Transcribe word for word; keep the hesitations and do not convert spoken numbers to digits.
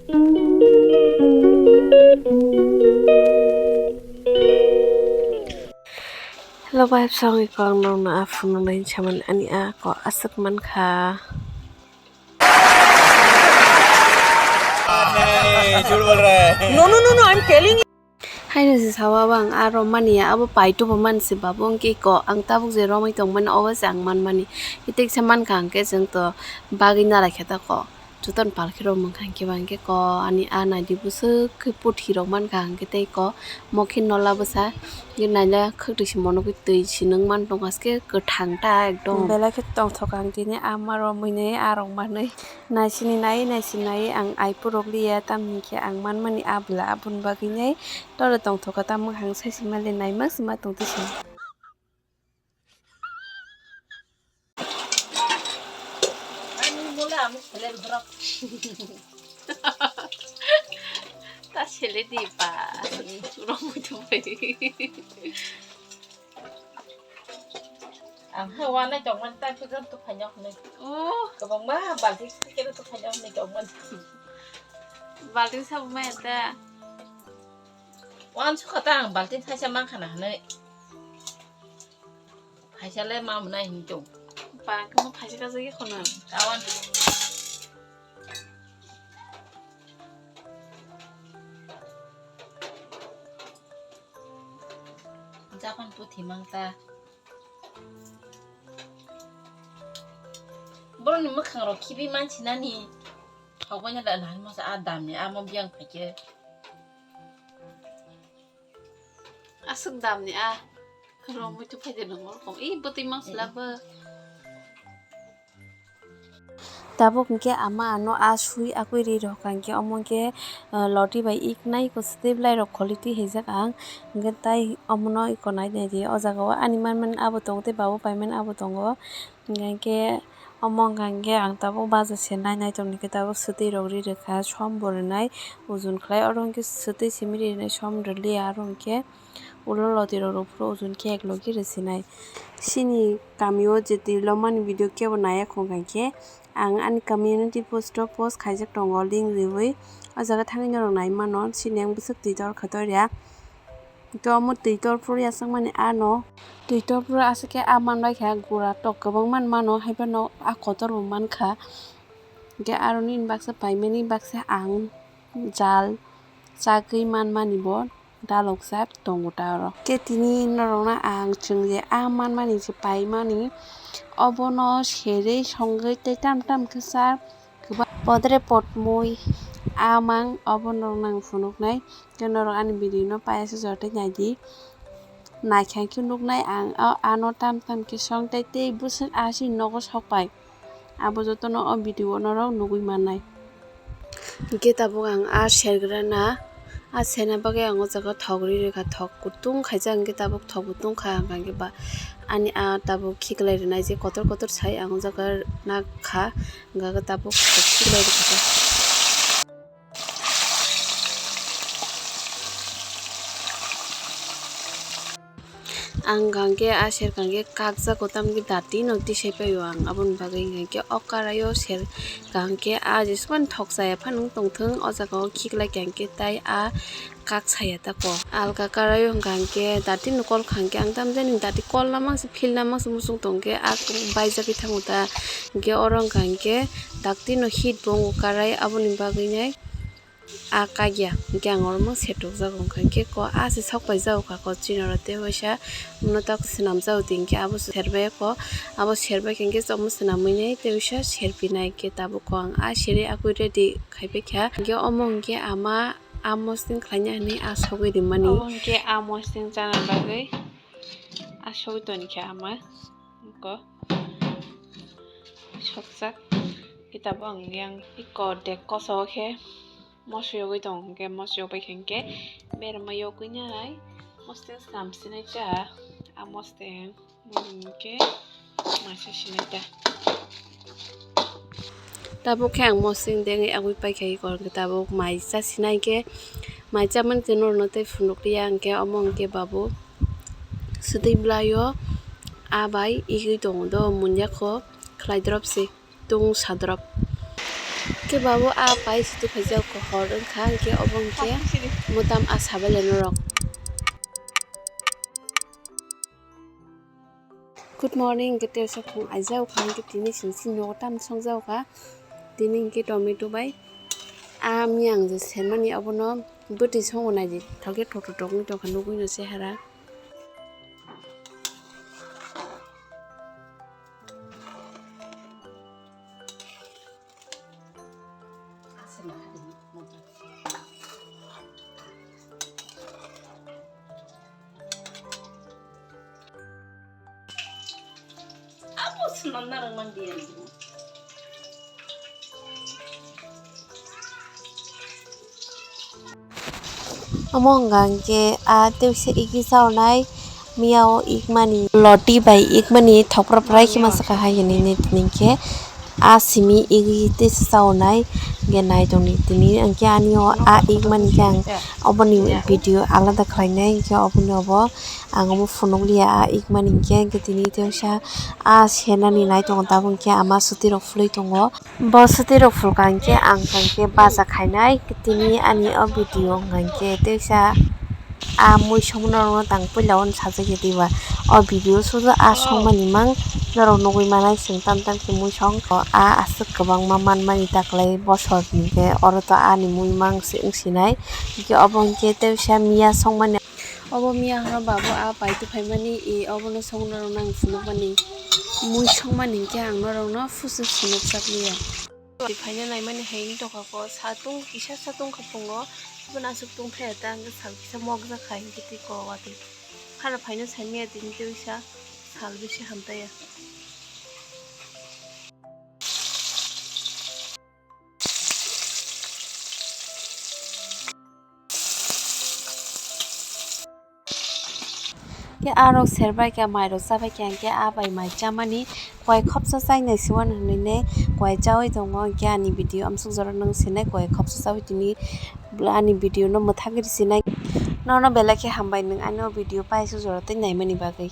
Hello, bai, sorry, kok nokno a phunuknai saman ani a kok aswk mankha. नहीं, झूठ बोल रहा है। No, no, no, no, I'm telling you. Haino se sawa bang a romani abo paito bo man se babu hwnkhe ko ang tabuk je romwi tongmani obo se ang manmani. Iteksa mankha hwnkhe chwng to bagwi naraikhe ta ko. Jotono palkhe rok mankha hwnkhe ba hwnkhe ko ani a naidi bwswk khe puthi rok mankha hwnkhe tei ko mokhin nola bwsa hwnkhe naina khwtwi se monogwi twi se nung man tongkha se kwthang ta ekdom. Belai khe tongthok ang tini a ma romwi nai a rok manwi. Naisini nai, naisini nai ang aipo rok liya, tamni khe ang manmani a bwla aboni bagwi nai toro tongthokha, tamo khe ang saisi mali nai ma sima tongtwi se. Ta sele di pa, churok muitu bai. Ang khe uanai tongmani tai phikir tuphaino hwnwi. Oh. Kwbangma balti phikir tuphaino hwnwi tongmani. Balti sabo maya ta. Uansukha ta ang balti thaisa mankha na hwnwi. Thaisa le ma mwnai hwnwi tong. Ba khe mo thaisa kajagwi khwna. Kawan. Japan puthi mang ta. Borokni mwkhang rok khibi mansinani. Thokbaino da nang masa a damni amo biyang phaikhe. Aswk damni a. Romwi tu phaide nang orkom. Ih, bwtwi mang sila bo. Tabuk hwnkhe ama ano a sui akwi ri rwkha hwnkhe omo hwnkhe, ah, loti bai iknai kwchwtwi bwlairok kholi twi haijak ang. Hwnkhe tai omono iko nai nai di o jaga o ani manmani abo tongo tei babo paimani abo tongo. Hwnkhe omo wngkha hwnkhe ang tabuk baja se nai nai tongni khe tabuk swtwi rok ri rwkha som bo rwnai ujun khlai oro hwnkhe swtwi simi ri rwnai som rwliya aro hwnkhe. Ulo loti rok rw phuru ujun khe ek logi rw sinai. Chini kami o je twi lomani video kebo naiya khong kha khe ang ani community post o post khaijak tongo link riwi. O jaga thangwi norok nai mano chini ang bwswk twi tor kha tor ya. To omo twi tor phuru yachak mani ano. Twi tor phuru aswk khe a man bai kha gura tok kwbang man mano haiphano a kotor bo man kha. Hwnkhe aroni baksa paimani baksa ang jal chagwi man mani bo. Dalokjak tongo ta oro. Khe tini norokno ang chwng je a manmani je paimani, obono serwi songwi tei tam tam khe sa kwbang podre podmui a mang obo norokno ang phunuknai. Khe norok ani video no paiya se jora tei naidi. Naikha khe nuknai ang o ano tam tam khe song tei tei bwswk a chini nogo sok pai. Abo jotono o video o norok nugwi mannai. Hwnkhe tabuk ang a sergrana, a serna bagwi ang o jaga thok ri rwkha, thok kutung khaijak, hwnkhe tabuk thok bo tungkha, hwnkhe ba ani a tabuk khiklai rwnai je kotor kotor sai ang o jaga nakha, hwnkhe tabuk thok khiklai rwkha. Ang hwnkhe a serkang khe kakjago, tamni dati no tisai paio ang, aboni bagwi hwnkhe o karai o serkang khe a jeswkmani thok chaya phano wng tongthwng, o jaga o khiklai kha hwnkhe tai a kak saya tako. Alka karai o hwnkha hwnkhe dati no kol kha hwnkhe ang tamjani dati kol na mangse phil na mangse muchung tong khe a baijagwi thango ta, hwnkhe oro hwnkha hwnkhe dakti no hit bo wngo karai, aboni bagwi nai. A kagya hwnkhe ang oro mung setukjago, hwnkha khe ko a se sok pai jago kha ko chini oro tei waisa mano tak swnam jago tei hwnkhe abo serbai ko abo serbai khe hwnkhe chomo swnamwi nai tei waisa serpinai khe tabuk ko ang a seri akwi ready khaipai kha hwnkhe omo hwnkhe ama a mosting khlaina hinwi a sogwi rimani. Omo hwnkhe a mosting chana bagwi a sogwi toni khe ama ko sokjak khe tabuk ang yang iko dek koso khe. Moso yogwi tong hwnkhe moso yogwi khe hwnkhe berma yogwi nai mosting swnam sinai ta a mosting hwnkhe maisa sinai ta. Tabuk khe ang mosting dengwi agwi paikha iko hwnkhe tabuk maisa sinai khe maisa mani tei norno tei phunukliya hwnkhe omo hwnkhe babu swtwi bwlaio a bai igwi tongo do munyakho khlai drop se. Tung sadrop. Khe babu a pai suti phaijak, hor wngkha, hwnkhe obo hwnkhe mutam a sabai lai norok. Good morning, hwnkhe tei sakhung aijak kha, hwnkhe tini sini sini nogo tam songjak kha. Tini hwnkhe tomato bai a miyang je senmani abono bwtwi songo naidi, thokhe thok thok thok wngwi tongkha nugwino chehara. Omo wngkha hwnkhe a tei kisa igi chaunai, miya o ikmani loti bai ikmani thopra prai khe masa kahai hinwi tini khe a simi igi tei chaunai hwnkhe nai tongdi tini hwnkhe ani o a ikmani khe ang oboni video alada khlainai hwnkhe oboni obo ang omo phunukliya a ikmani hwnkhe hwnkhe tini tei kisa a senani nai tongo tabuk hwnkhe ama suti rok phulwi tongo. Bo suti rok phulkha hwnkhe ang hwnkhe baja khainai tini ani o video hwnkha hwnkhe teisa a mui songma norokno tang puila o sajagya diba o video sudu a songmani mang norok nugwi manai chwng tam tam khe mui song a aswk kwbangma manmani taklai bosor hwnkhe oro to ani mui mang se wngsinai hwnkhe obo hwnkhe teisa miya songmani. Obo miya horo babu a paitwi phaimani, e, obono songno rwna ang phunukmani. Mui songmani hinkhe ang norokno phusuk phunukjakliya. Phaina naimani hai wng tongkha kho, satung kisa satung kha pungo, hwnkhe aswk tungthai ta hwnkhe sal kisa mokjak kha hinkhe twi kok watwi. Hara phaino saimaya tini tei wisa sal bisi hamtaiya. Khe arok serbai khe mairok chabai khe hwnkhe a bai mai chamani koi khopsa chainai se uan hinwi ne koi chaui tongo hwnkhe ani video amsuk jora nang sinai koi khopsa chaui tini ani video no mwthangwi sinai nono belai khe hambai nwng ani o video paisuk jora tei naimani bagwi.